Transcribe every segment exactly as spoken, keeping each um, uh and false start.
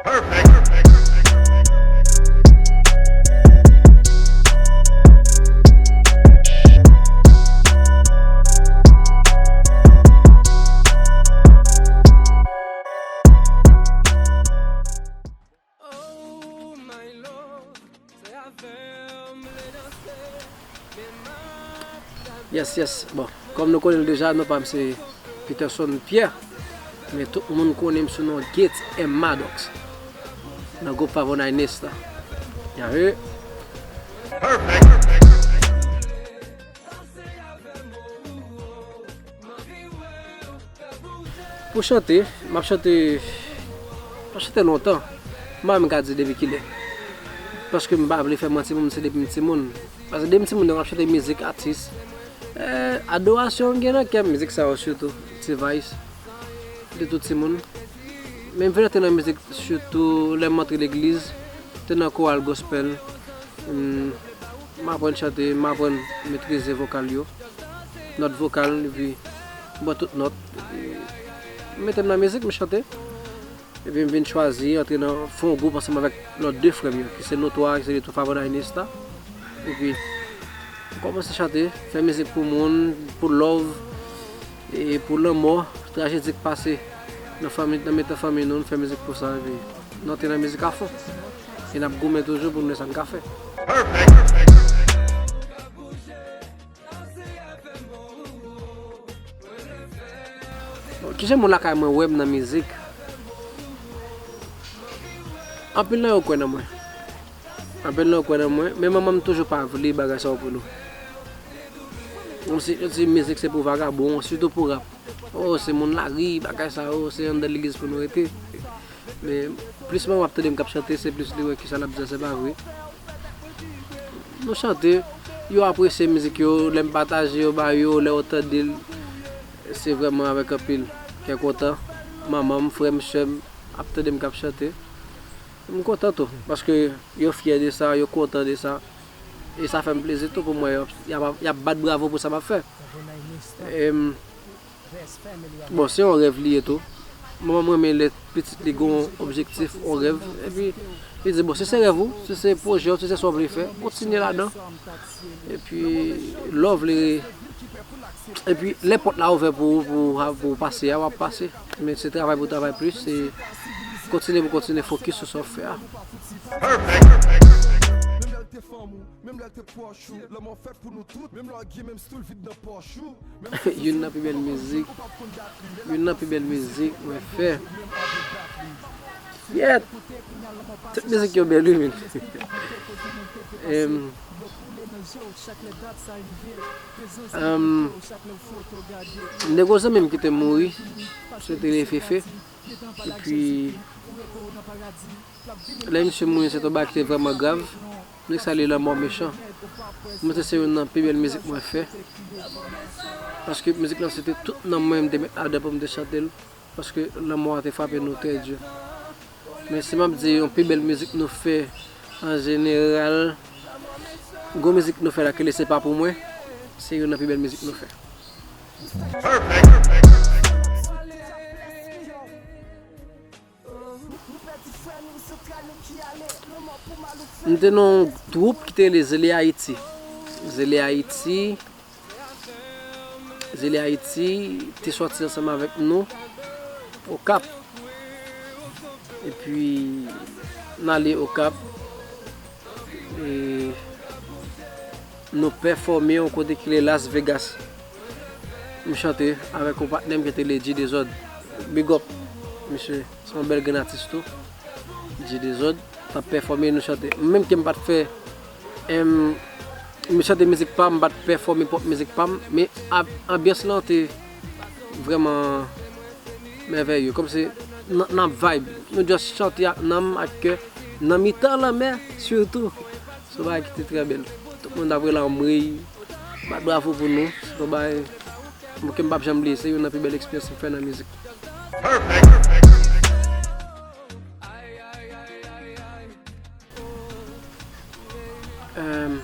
Yes, yes. Bon, kòm nou konnen l deja, non pa m se Peterson Pierre. Men tout moun konnen m sou non Gates M Maddox. Nan gwoup Favonay Nesta. Y'all heard? Pou chante, m ap chante, m ap chante lontan. M pa menm ka di depi kilè. Paske m pa vle fè manti pou m se depi m timoun. Paske depi m timoun, m ap chante mizik atis. Eh, adorasyon m gen nan kè m, mizik sa yo sitou, ti vibes. De tout timoun. Men m vin antre nan mizik sitou lè m antre legliz, te nan koral gospel. M, m aprann chante, m aprann metrize vokal yo. Nòt vokal, epi m pran tout nòt. Epi m mete m nan mizik, m chante. Epi m vin chwazi antre nan, fè yon gwoup ansanm avèk lòt de frè m yo, ki se Notwa, ki se Lito Favonay Nesta. Epi m kòmanse chante, fè mizik pou moun, pou love, e pou lanmò, trajedi k pase nan fanmi, nan mitan fanmi nou, nou fè mizik pou sa, epi nou antre nan mizik afon. E n ap goumen toujou pou nou wè sa n ka fè. Bon, kijan moun lakay mwen wè m nan mizik? Anpil nan yo kwè nan mwen. Anpil nan yo kwè nan mwen, men manman m toujou pa vle bagay sa yo pou nou. Kòmsi yo di mizik se pou vagabon, sitou pou rap. Oh, se moun lari, bagay sa yo, se anndan legliz pou nou rete. Men plis manman m ap tande m k ap chante, se plis li wè kisa l ap di a, se pa vre. Nou chante, yo apresye mizik yo, lè m pataje yo ba yo, lè yo tande l, se vrèman avèk anpil kè kontan. Manman m, frè m, sè m ap tande m k ap chante. M kontan tou, paske yo fyè de sa, yo kontan de sa. E sa fè m plezi tou pou m wè y ap, y ap, y ap bat bravo pou sa m ap fè. E m, Bon, se yon rèv li ye tou. Manman m renmen lè pitit li gen yon objektif, yon rèv. Epi, li di, bon, si se rèv ou, si se pwojè w, si se sa w vle fè, kontinye ladan. Epi, lè w vle, epi, lè pòt la ouvè pou, pou, pou w pase a, w ap pase. Men se travay pou travay plis, se kontinye pou kontinye fokis sou sa w ap fè a. Menm lè l te fanm ou, menm lè l te pwòch ou, lanmò fèt pou nou tout, menm lè w gen menm si tou l vid nan pòch ou. Youn nan pi bèl mizik, youn nan pi bèl mizik mwen fè. Yèt! Tout mizik yo bèl wi, men. Em, em, m gen gwo zanmi m ki te mouri, se te rele Fefe. Epi, lè misye mouri, se te yon bagay ki te vrèman grav. Nèg sa li lanmò mechan. Mwen te se youn nan pi bèl mizik mwen fè. Paske mizik lan se te tout nanm mwen m te met ladan pou m te chante l. Paske lanmò a te frape nou trè di. Men si m ap di yon pi bèl mizik nou fè an jeneral, gwo mizik nou fè la ki rele Se Pa Pou Mwen, se youn nan pi bèl mizik nou fè. M te nan yon twoup ki te rele Zele Ayiti. Zele Ayiti, Zele Ayiti te sòti ansanm avèk nou Okap. Epi, n ale Okap. E nou pèfòme yon kote ki rele Las Vegas. M chante avèk yon patnè m ki te rele G Dezòd. Big up, misye se yon bèl grenn atis tou. G Dezòd t ap pèfòme, nou chante. Menm ke m pa t fè, em, m chante mizik pa m, m pa t pèfòme pwòp mizik pa m, men ab-, anbyans lan te vrèman mèvèye. Kòmsi n, n ap vibe. Nou just chante ak nanm, ak kè, nan mitan lanmè, sitou. Se yon bagay ki te trè bèl. Tout moun t ap rele anmwey, bat bravo pou nou. Se yon bagay, bon, ke m p ap janm bliye. Se youn nan pi bèl eksperyans m fè nan mizik. Em,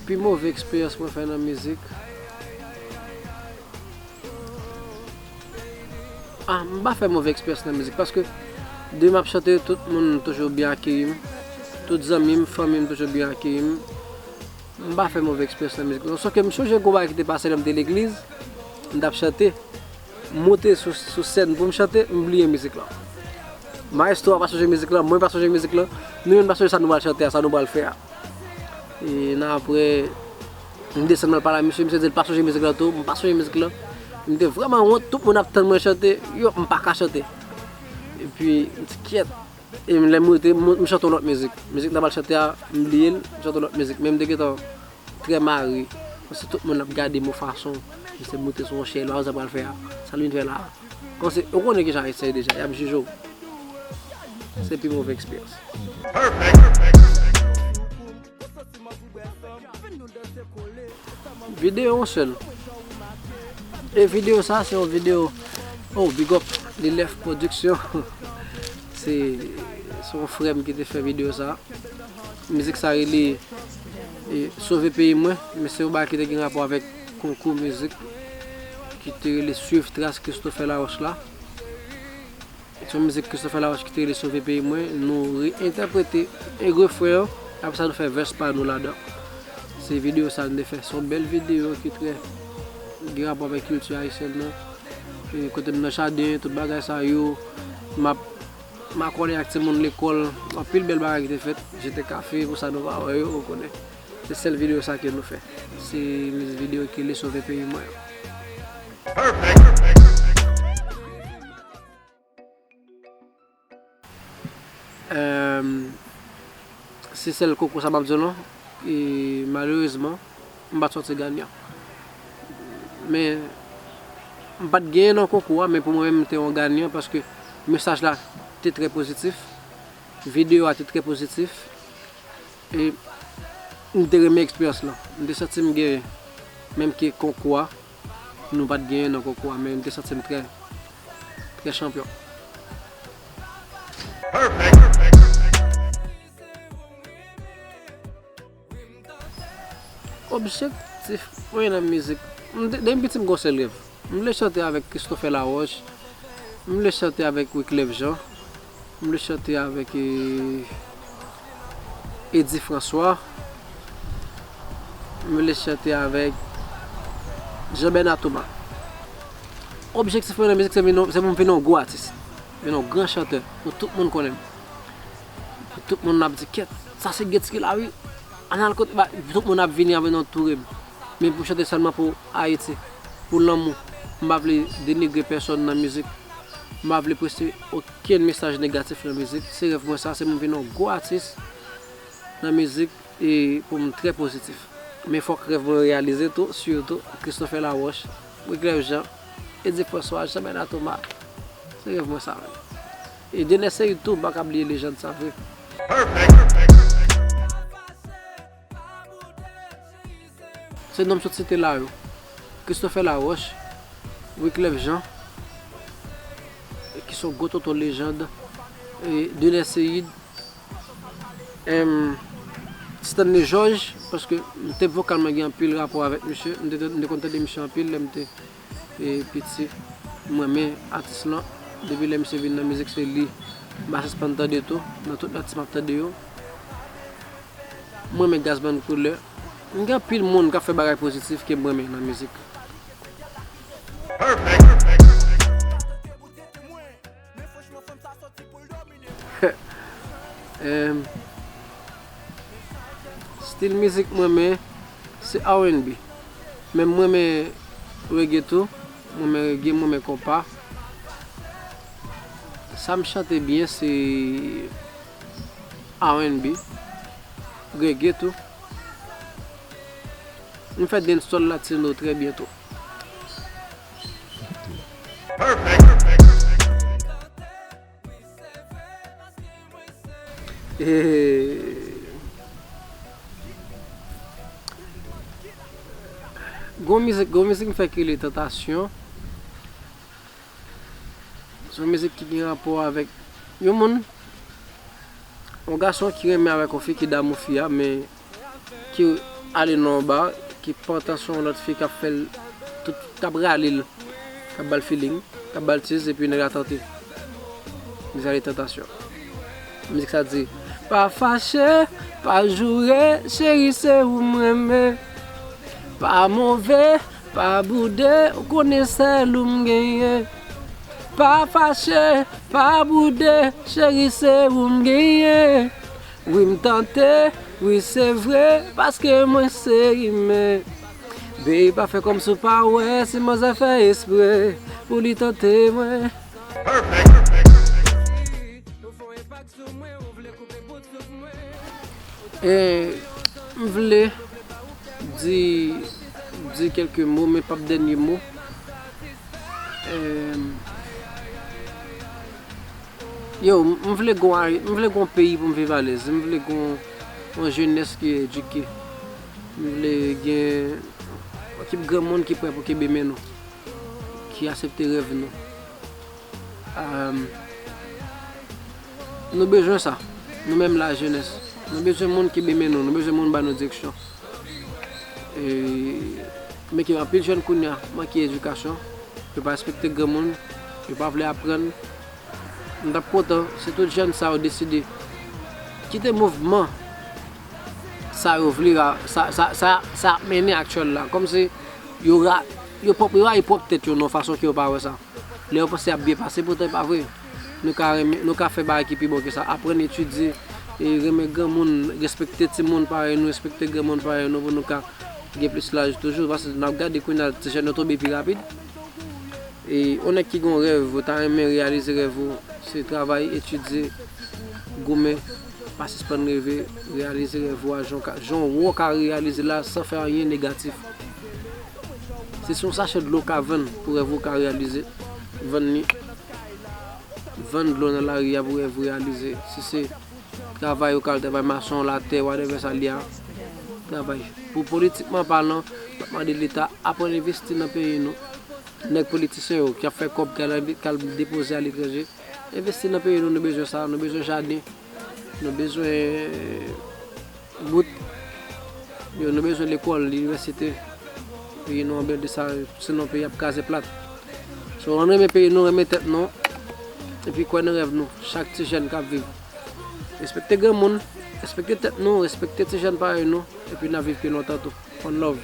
pi move eksperyans mwen fè nan mizik, Ah, m pa fè move eksperyans nan mizik, paske depi m ap chante, tout moun toujou byen akeyi m. Tout zanmi m, fanmi m toujou byen akeyi m. M pa fè move eksperyans nan mizik. Sòf ke m sonje gwo bagay ki te pase lè m te legliz, m t ap chante, m monte sou, sou sèn pou m chante, m bliye mizik lan. Mayestwo a pa sonje mizik lan, mwen pa sonje mizik lan, nou menm pa sonje sa nou pral chante a, sa nou pral fè a. E nan apre, m desann al pale a misye, misye di l pa sonje mizik lan tou, m pa sonje mizik lan. M te vrèman wont, tout moun ap tann mwen chante, yo, m pa ka chante. Epi, m di kyèt. E lè m moute, m, m chante yon lòt mizik. Mizik m ta pral chante a, m bliye l, m chante yon lòt mizik. Men m te gentan trè mare. Paske tout moun ap gade m yon fason. Misye moute sou yon chèz, pa sa pral fè a. Sa l vin fè la a. Kòmsi, ou konnen kijan Ayisyen ye deja, y ap jije w. Se pi move eksperyans. Videyo yon sèl. E videyo sa, se yon videyo. Oh, big up, Lilef Production. Se, se yon frè m ki te fè videyo sa. Mizik sa rele, e, Sove Peyi Mwen, men se yon bagay ki te gen rapò avèk konkou mizik ki te rele Swiv Tras Christopher Laroche la. Se yon mizik Christopher Laroche ki te rele Sove Peyi Mwen. Nou reyentèprete e refren an, apre sa nou fè vès pa nou ladan. Se videyo sa nou te fè. Se yon bèl videyo ki trè gen rapò avèk kilti ayisyèn nan. E kote m nan jaden, tout bagay sa yo, m ap makònen ak timoun lekòl, anpil bèl bagay ki te fèt, jete kafe pou sa nou pa wè yo, ou konnen. Se sèl videyo sa ke nou fè. Se videyo ki rele Sove Peyi Mwen an. Èm, se sèl konkou sa m ap di w non. E malerezman, m pa t sòti ganyan. Men, m pa t genyen nan konkou a, men pou mwen menm, m te yon ganyan paske mesaj la te trè pozitif, videyo a te trè pozitif, e m te renmen eksperyans lan. M te santi m genyen, menm ke konkou a, nou pa t genyen nan konkou a, men m te santi m trè, trè chanpyon. Objektif mwen nan mizik, m te, depi m piti m gon sèl rèv. M vle chante avèk Christopher Laroche, m vle chante avèk Wyclef Jean, m vle chante avèk, e, Eddy François, m vle chante avèk Jean Bernard Thomas. Objektif mwen nan mizik se vin yon, se pou m vin yon gwo atis, vin yon gran chantè, pou tout moun konnen m. Pou tout moun ap di, "Kèt, sa se Gets ki la wi." Ann al kote, ba, tout moun ap vini, ap vin antoure m. Men pou chante sèlman pou Ayiti, pou lanmou. M pa vle denigre pèsòn nan mizik. M pa vle poste okenn mesaj negatif nan mizik. Se rèv mwen sa, se pou m vin yon gwo atis nan mizik e pou m trè pozitif. Men fòk rèv mwen reyalize tou, sitou Christopher Laroche, Wyclef Jean, Eddy François, Jean Bernard Thomas. Se rèv mwen sa menm. E Dener Ceïde tou, m pa ka bliye lejand sa vre. Se non m sot site la yo. Christopher Laroche, Wyclef Jean, ki se yon gwo tonton lejand, e Dener Ceïde, em, Stanley Georges, paske m te vokalman gen anpil rapò avèk misye, m te, m te konn tande misye anpil lè m te e piti. M renmen atis lan. Depi lè misye vin nan mizik, se li m pa sispann tande tou. Nan tout atis m ap tande yo, m renmen Gazzman Couleur. M gen anpil moun k ap fè bagay pozitif ke m renmen nan mizik. Em, stil mizik mwen renmen se R and B. Men mwen renmen reggae tou. Mwen renmen reggae, mwen renmen konpa. Sa m chante byen se R and B, reggae tou. M fè dancehall latino trè byen tou. E, gon mizik, gon mizik m fè ki rele Tantasyon. Se yon mizik ki gen rapò avèk yon moun, yon gason ki renmen avèk yon fi, ki damou fi a, men ki ale nan yon ba, ki pran tansyon yon lòt fi k ap fè l tout, k ap rale l, k ap ba l feeling, k K ap ba l tiz epi nèg la tante. Mizik sa rele Tantasyon. Mizik sa di, pa fache, pa joure, cheri se ou m renmen. Pa move, pa boude, ou konnen sèl ou m genyen. Pa fache, pa boude, cheri se ou m genyen. Wi m tante, wi se vre, paske mwen se imen. Babe pa fè kòmsi w pa wè, si manzè fè espre pou li tante mwen. E, m vle di, di kèlke mo, men p ap dènye mo. E, yo, m vle gon, m vle gon peyi pou m viv alèz. M vle gon, yon jenès ki edike. M vle gen yon ekip granmoun ki prè pou kenbe men nou, ki aksepte rèv nou. Am, nou bezwen sa. Nou menm lajenès, nou bezwen moun ki kenbe men nou, nou bezwen moun ba nou direksyon. E, men gen anpil jèn kounye a manke edikasyon, yo pa respekte granmoun, yo pa vle aprann. M t ap kontan si tout jèn sa yo deside kite mouvman sa yo vle a, sa, sa, sa, sa ap mennen aktyèl la. Kòmsi yo ra, yo pwòp, yo rayi pwòp tèt yo nan fason ke yo pa wè sa. Lè yo panse y ap byen pase, poutan e pa vre. Nou ka renmen, nou ka fè bagay ki pi bon ke sa. Aprann etidye, e renmen granmoun, respekte timoun parèy nou, respekte granmoun parèy nou pou nou ka gen plis laj toujou. Paske n ap gade kounye a, ti jèn yo tonbe pi rapid. E yon nèg ki gen yon rèv, ou ta renmen reyalize rèv ou, se travay, etidye, goumen, pa sispann reve, reyalize rèv ou a jan w ka, jan w ka reyalize l la san fè anyen negatif. Si se yon sachè dlo w ka vann pou rèv ou ka reyalize, vann li. Vann dlo nan lari a pou rèv ou reyalize. Si se travay ou ka al travay, mason, latè, whatever sa l ye a, travay. Pou politikman palan, m ap mande Leta aprann envesti nan peyi nou. Nèg politisyen yo ki ap fè kòb k al, k al depoze aletranje, envesti nan peyi nou, nou bezwen sa, nou bezwen jaden, nou bezwen wout, yo, nou bezwen lekòl, inivèsite. Peyi nou an bèl de sa, sinon peyi ap kraze plat. So, ann renmen peyi nou, renmen tèt nou, epi kwè nan rèv nou, chak ti jèn k ap viv. Respekte granmoun, respekte tèt nou, respekte ti jèn parèy nou, epi n ap viv pi lontan tou. One love.